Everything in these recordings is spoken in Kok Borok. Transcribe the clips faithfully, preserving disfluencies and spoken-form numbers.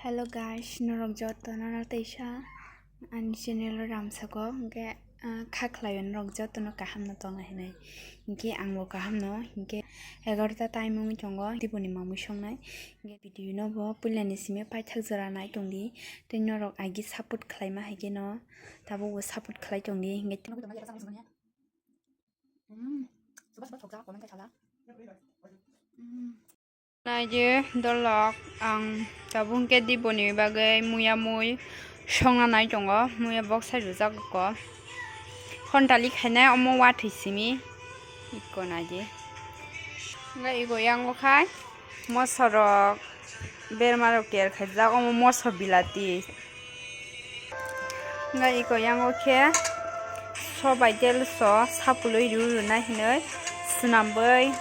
Hello guys, norok jotono no teisa ani channel o ramsago, hwnkhe, ah, kha khlaio norok jotono kaham no tongna hinwi. Hwnkhe angbo kaham no, hwnkhe egarota time wngwi tongo, diboni mamwi songnai. Hwnkhe video no bo puilani simi paithak jora nai tongdi, tei norok agi support khlaima hai khe no tabukbo support khlai tongdi, hwnkhe. Naidi dolok ang tabuk hwnkhe diboni bagwi muya mui songna nai tongo, muya bok sai rwjak kho. Hontali khainai omo wathwi simi ikko naidi. Hwnkhe iko yango khai mosorok bermarok ter khaijak, omo moso bilati. Hwnkhe iko yango khe sobai telso sapului rw rwnai hinwi swnamwi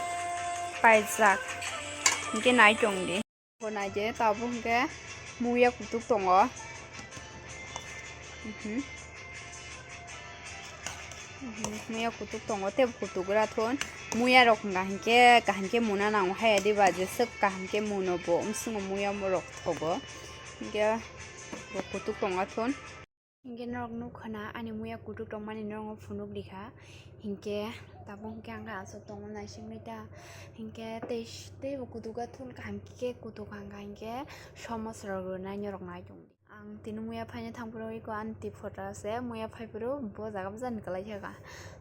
paijak. Hwnkhe nai tongdi. Bo naidi tabuk hwnkhe muya kutuk tongo. Mhm. Mhm, muya kutuk tongo, tei kutuk gra thun. Muya rok hwnka hinkhe kaham khe muna nango haya diba, jeswk kaham khe muno bo, omswngo muya rok thogo. Hinkhe bo kutuk tongo thun. Hinkhe norok nukha na ani muya kutuk tongmani norokno phunuk rikha. Hinkhe tabuk hinkhe ang aswk tongo naisingwi ta. Hinkhe tei, tei bo kutuk thun kaham khe kutuk hwnka hinkhe somos rok rwnai norok nai tongdi. Ang tini muya phaina thangphuru iko ani twi photo se muya phaiphuru bo jaga bwsani kwlai kha ka.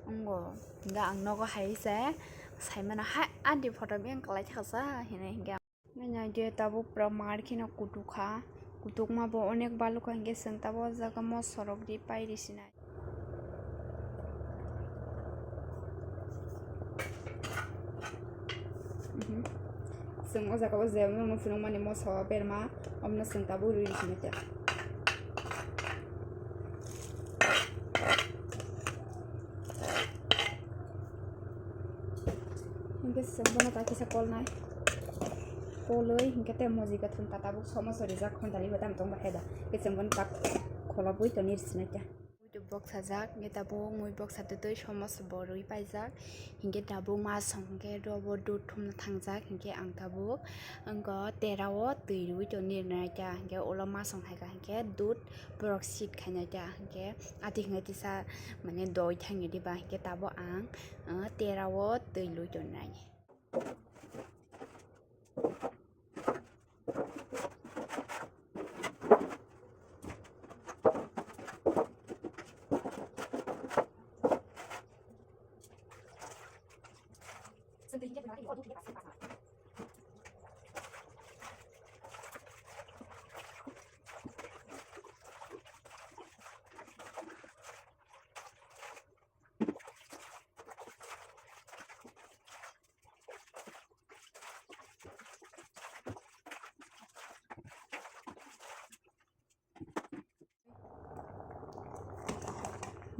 Wngo hwnkhe ang nogo hai se saimano hai ani twi photo beng kwlai kha sa hinwi hwnkhe. Naidi tabuk pura mar kheno kutuk kha. Kutuk ma bo onek baluk kha hwnkhe chwng tabuk o jaga mosorok ri pai ri sinai. Mhm. Chwng o jaga o je nukmani moso berma, omono chwng tabuk rwi rwsini te. Hinkhe chwng bono ta kisa kolnai. Kolwi hinkhe te moji gathum ta tabuk somoso rijak, khontali bo tamo tong bahai da. Hinkhe chwng bono tak kholobwi toni rwsini te. Muitu boksajak, hinkhe tabuk mui boksa twtwi somoso bo rwi paijak, hinkhe tabuk masong hinkhe robo dud thumna thangjak, hinkhe ang tabuk wngkha terao twi rwi toni rwnaikha, hinkhe ulo masong haikha hinkhe dud borok sit khainaikha, hinkhe ati hinkhe kisa mane doi thangya diba, hinkhe tabuk ang, ah, terao twi rwi toni nai.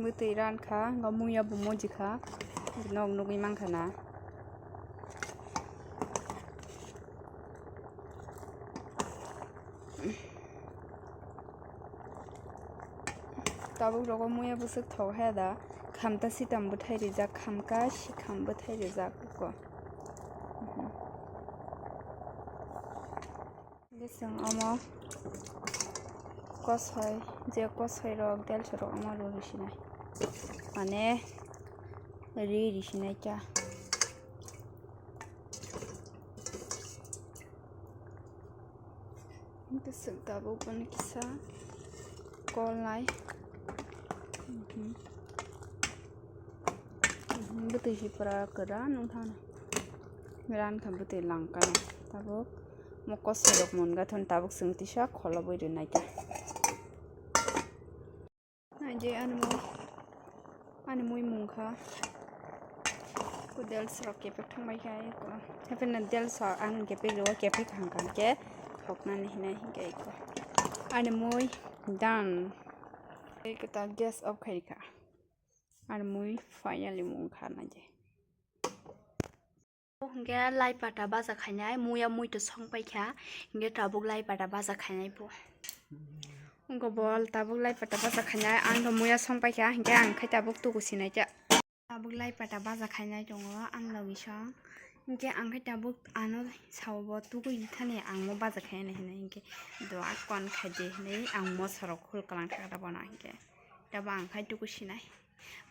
Bwtwi ran kha, wngkha muya bo moji kha, nok nugwi mankha na. Tabuk rogo muya bwswk thok haya da, khamta sitam bwthai rijak, khamka sikham bwthai rijak kho. Bising omo kosoi, je kosoi rok, delso rok omo rw rw sinai, mane ri rw sinai kha. Tei chwng tabuk bono kisa kolnai. Mhm. Mhm, bwtwi si pura kwran wng thano. Ran kha bwtwi langkano. Tabuk mo kosoi rok mwnga thon tabuk chwng tisa kholobwi rwnai ta. Naidi ani mui, ani mui mungkha. Ko dels rok kepek thangbai kha eko. Hapheno dels rok ang kepek rwo, kepek hangkha hwnkhe thoknani hinai hwnkhe eko. Ani mui done. Eko ta gas off khai kha. Ani mui finally mungkha naidi. Hwnkhe lai pata baja khainai, muya muitu song paikha, hwnkhe tabuk lai pata baja khainai bo. Wngkha bo tabuk lai pata baja khainai, ang bo muya song paikha, hwnkhe ang khai tabuk tuku sinai kha. Tabuk lai pata baja khainai tongo, ang logi song. Hinkhe ang khe tabuk ano sao bo tugui thani ang mo baja khai hinwi hinkhe dua kon khai di hinwi ang mo sorok khul kalang thakra bono hinkhe tabuk ang khai tugui sinai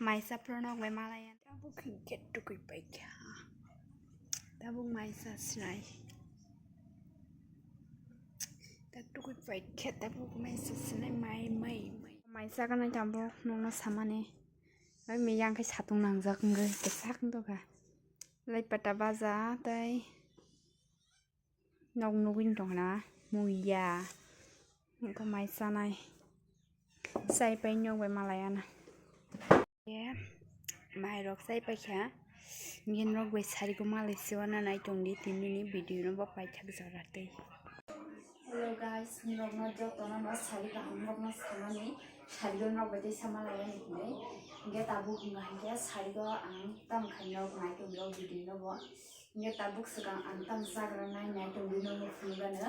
maisa phuru nok bai malaya tabuk hinkhe tugui paikha tabuk maisa sinai tabuk tugui paikha tabuk maisa sinai mai mai mai maisa kanai tabuk nokno samani. Hai miyang khe satung nangjak wngwi kwchak wngtokha. Lai pata baja tei nok nugwi tongkha na muya. Wngkha mai chanai. Chai pai nok bai malai ana. Ye, mai rok chai paikha. Ngen rok bai sari ko malai se wana nai tongdi tinini video no bo paithak jora tei. Hello guys, norokno jotono no sari kaham rokno sanani sari rok bai tei sama lai hinwi. Hinkhe tabuk hinga hinkhe sari rok ang tam khai nok nai tong rok video no bo. Hinkhe tabuk swkang ang tam chagra nai nai tong rok no phunugano.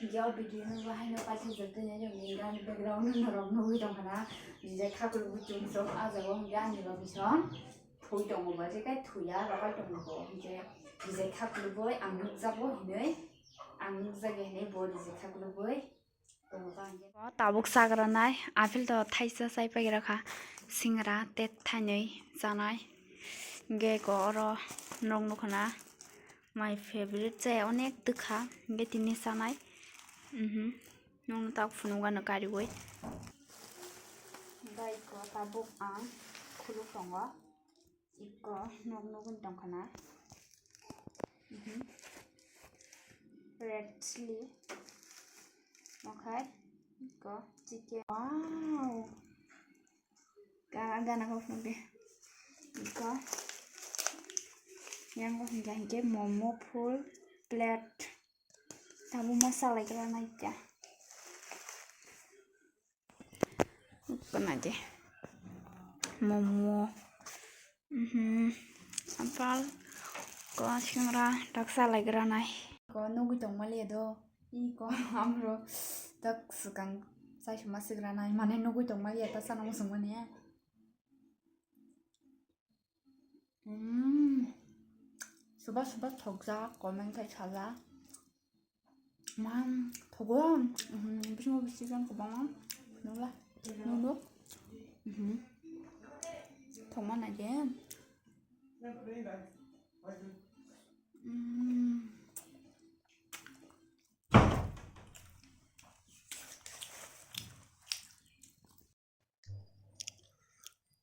Hinkhe o video no bo haino paithak jora tei nai tong ni gani background no norok nugwi tong khana. Jijai khaklwk bo chum chum ah jaga o hinkhe ani bagwi song. Thwi tongo ba je kai thwiya rohor tongo bo hinkhe rijek kha kwlwbwi ang nukjago hinwi ang nukjagwi hinwi bo rijek kha kwlwbwi tongo ba hinkhe. O tabuk chagra nai apple to thaisa chai pagira kha singra tei thainwi chanai hinkhe eko oro nok nukhuna my favorite chai onek twkha hinkhe tini chanai mhm nokno tak phunukgano kariwi. Hinkhe eko tabuk ang khuluk tongo. Iko nok nugwi tongkha na. Mhm. Red chili. Okhai iko chicken. Wow. Ga-, gana kok nugwi. Iko. Yang kok hingka hingke momo full plate. Tabu masala kira naikha. Kena je. Momo. Mhm. Apal. Ko singra daksa laigra nai. Ko nugui tong mali do. I ko amro tak sukang sai suma sigra nai. Mane nugui tong mali ta sana musung mane. Hmm. Suba suba thokjak, comment khai sala. Man, thogo. Mhm, bisingo bisi jon kwbangma. Nula, nulu. Mhm. Thokma naidi. Mhm.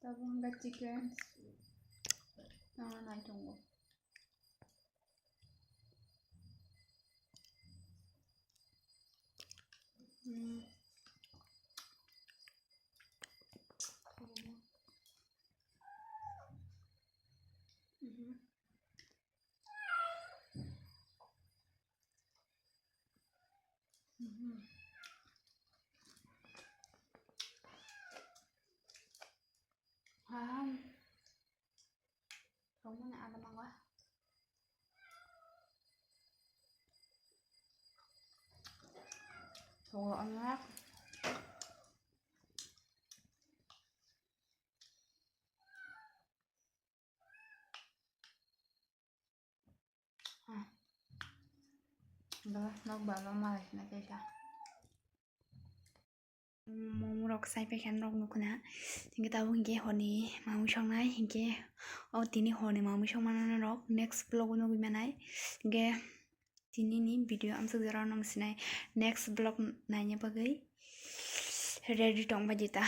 Tabuk hwnba chicken. Tamo nai tongo. Hmm. Mhm. Mhm. Ah. Tongmani ada mangwa. Tongo onek. Ah. Dah, nok balo malai sini kaisa. Momo rok sai paikha norok nukhuna. Hinkhe tabuk hinkhe horni mamwi songnai hinkhe o tini horni mamwi songmano norok next vlog o nugwi manai. Hinkhe tinini video amsuk jora nung sinai next vlog naina bagwi ready tong bai di ta.